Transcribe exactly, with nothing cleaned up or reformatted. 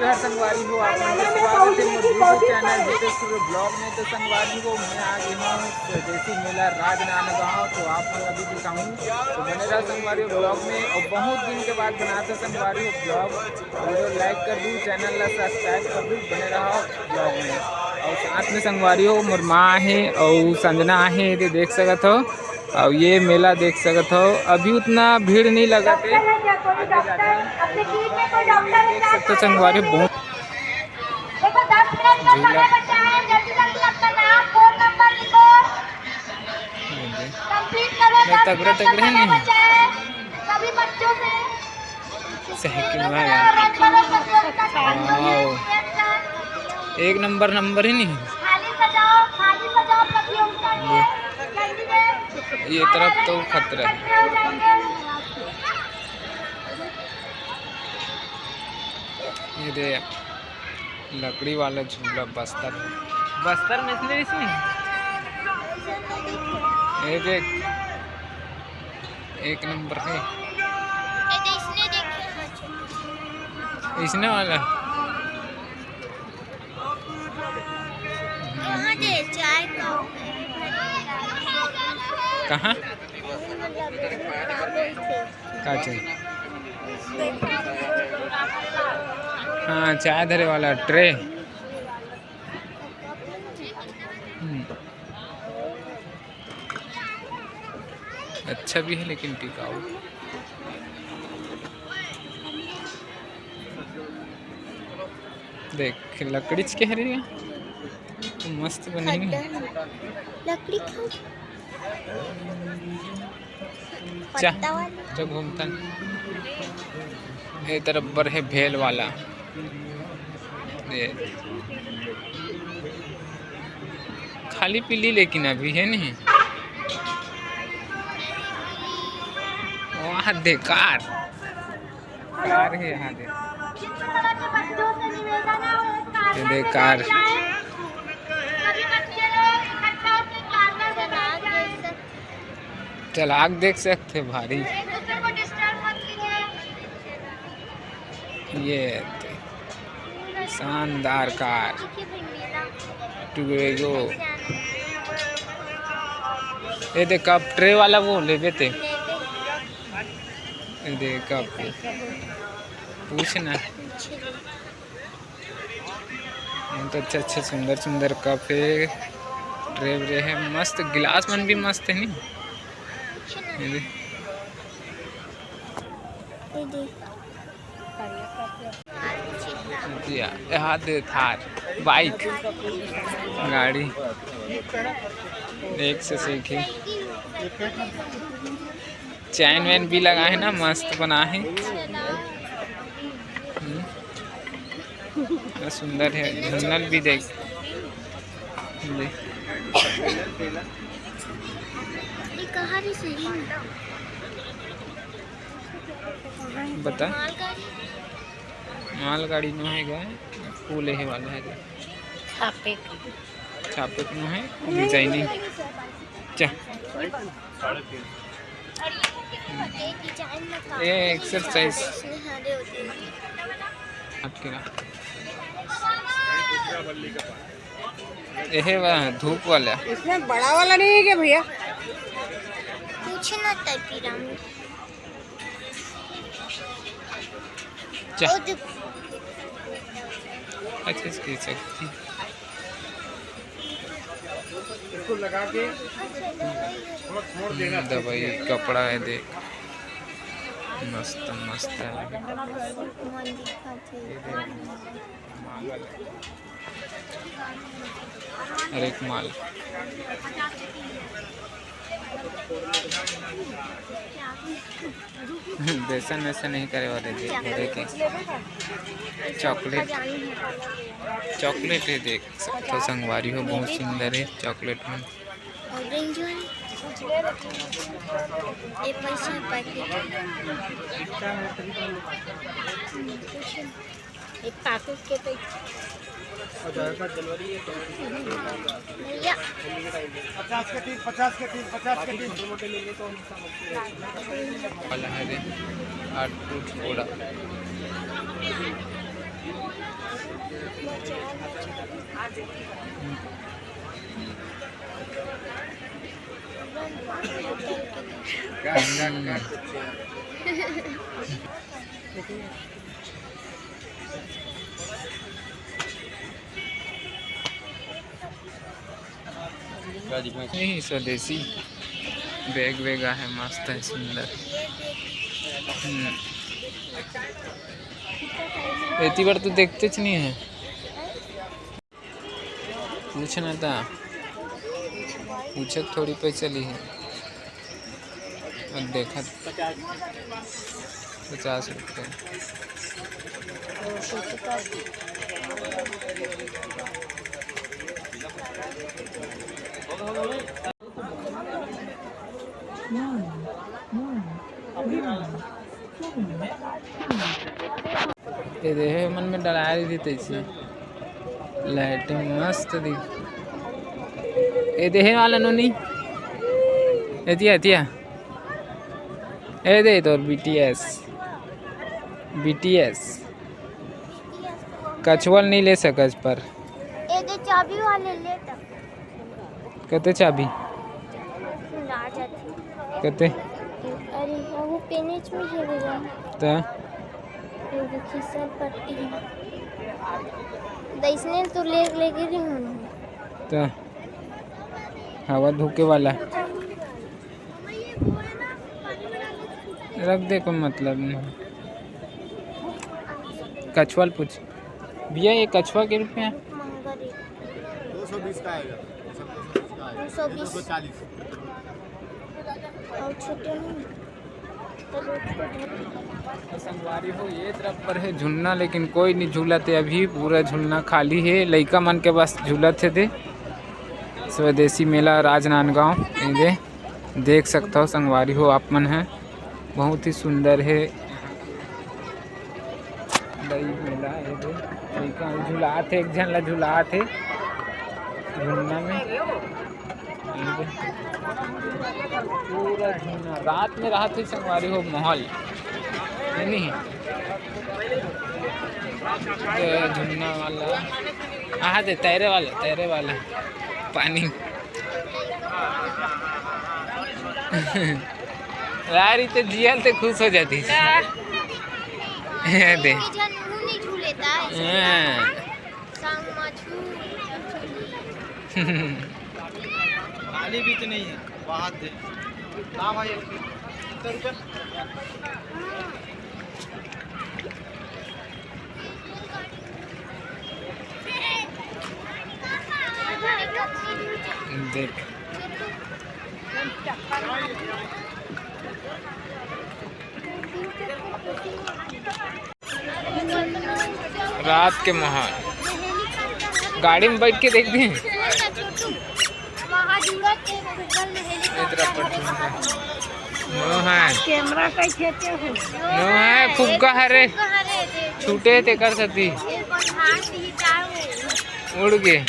नमस्कार संगवारी हो, आप मन के स्वागत हे मोर YouTube channel Jitesh Tudu vlog में। तो संगवारी हो, मैं आ गे हूँ स्वदेशी मेला राजनांदगांव, तो आप मन अभी दिखाऊँ, तो बने रहो संगवारी हो ब्लॉग में। और बहुत दिन के बाद बनात हे संगवारी हो ब्लॉग, वीडियो लाइक कर दू, चैनल ला सब्सक्राइब कर दू, बने रहो ब्लॉग में। और साथ में संगवारी हो मोर माँ आहे और संजना आहे, ये देख सकत हो। और ये मेला देख सकत हो, अभी उतना भीड़ नहीं लगत हे। कोई डॉक्टर, अपने टीम में कोई डॉक्टर है, देख सकते हो संगवारी हो, बहुत देखो, दस मिनट का झूला। समय बचा है, जल्दी जल्दी अपना नाम, फोन नंबर लिखो। ये दे। कंप्लीट करो, नहीं, दस तगड़े, मिनट का तगड़े समय नहीं। बचा है। सभी बच्चों से साइकिल में यार। रन करो, प्रतियोगिता का वाओ। एक नंबर नंबर ही नहीं। थाली सजाओ, थाली सजाओ प्रतियोगिता के कैंडिडेट। ये तरफ तो खतरा है। इकट्ठे हो जाएंगे। ये दे, लकड़ी वाला झूला बस्तर में। बस्तर में इसने, इसमें। ये देख, एक नंबर है। ये तो इसने देखे हैं। इसने वाला? वहाँ दे, चाय का। कहाँ? का चाहिए? हाँ, चाय धरे वाला ट्रे। हम्म। अच्छा भी है लेकिन टिकाऊ। देख, लकड़ीच के हरे, मस्त बने हे। लकड़ी का चा, पत्ता वाला। चा घूमता। ए तरफ बर है भेल वाला। ये खाली पीली लेकिन अभी है नहीं। वहाँ दे कार। कार है यहाँ दे। ये दे कार। चल, आग देख सकते भारी। ये शानदार कार। टुगेगो। ये दे कप ट्रे वाला वो लेबे ते। ये दे कप। पूछ ना। बहुत अच्छे अच्छे सुंदर सुंदर कप हे, ट्रे व्रे हे, मस्त गिलास मन भी मस्त हे नी। ये दे। ये दे। या, यहाँ दे थार, बाइक, गाड़ी, एक से सीखी। चैन वैन भी लगा है ना, मस्त बना है। हम्म। सुंदर है, झुन्नल भी देख। देख। ये कहाँ रे सही में? बता। मालगाड़ी। मालगाड़ी नो है गा, फूल है वाला है गा। छापे के। छापे के नो है, डिजाइनिंग। चा। ये एक्सरसाइज। हाथ के ना। एहे वाह, धूप वाला। इसमें बड़ा वाला नहीं है क्या भैया? पूछना था पिरामिड। चा। ओ, देख। अच्छा, इसकी शक्ति। इसको लगा के थोड़ा छोड़ देना। हम्म, दवाई, कपड़ा है, देख, मस्त मस्त है। अरे एक माल। बेसन वैसन नहीं करे वाले, देख, देखे। चॉकलेट, चॉकलेट है, देख सकते हो संगवारी हो, बहुत सुंदर है चॉकलेट में। ऑरेंज वाली। ये पैसा पैकेट। ये पैकेट के पैसे। भैया। पचास के तीन, पचास के तीन, पचास के तीन। वाला है रे, आठ फुट पूरा। नहीं, स्वदेशी बैग वैग आहे, मस्त है, सुंदर। हम्म। एती बार तो देखतेच नहीं है। पूछना था, पूछत थोड़ी पैसा ली है। अब देखत पचास रुपये। ये देहे मन में डरा रही थी तैसे। लाइटिंग मस्त दी। ये देहे वाला नोनी। एतिया, एतिया। ए दे तोर बीटीएस। बीटीएस। कछुआ ल नहीं ले सकस पर। ए दे चाबी वाले ले त। कते चाबी? राजा थी। कते? अरे, वो पेनेच में है भैया। त? ये देखी, सब पट्टी है। दैसने तो ले, लेके रही हूँ। त? हवा धुके वाला। रख दे, कोई मतलब नहीं। कछुआ ल पूछ। भैया, ये कछुआ के रुपये? दो सौ बीस का आएगा। दो सौ बीस। दो सौ चालीस। और छोटे में? तो संगवारी हो, ये तरफ पर है झुलना, लेकिन कोई नहीं झूलत है अभी, पूरा झुलना खाली है। लइका मन के बस झूलत है दे। स्वदेशी मेला राजनांदगांव, ये दे। देख सकत हो संगवारी हो आप मन है, बहुत ही सुंदर है। दई मेला, ये दे, लइका झुलात हे, एक झन ला झुलात हे झुलना में। ये दे, पूरा झुलना रात में रात ही संगवारी हो माहौल, है नहीं? ये झुलना वाला, आहा दे, तैरे वाला, तैरे वाला, पानी। यार, ये तो जियल ते खुश हो जाती। ये दे। एक झन मुंह नहीं छू लेता है। हाँ। संग मा छू। खाली भी तो नहीं है, बाहर दे। ना भाई, सत्तर रुपये। देख। रात के माहौल। गाड़ी में बैठ के देख भी। नो है। कैमरा कैसे हो? नो है, फुग्गा हरे। छूटे तेकर सती। उड़ गे।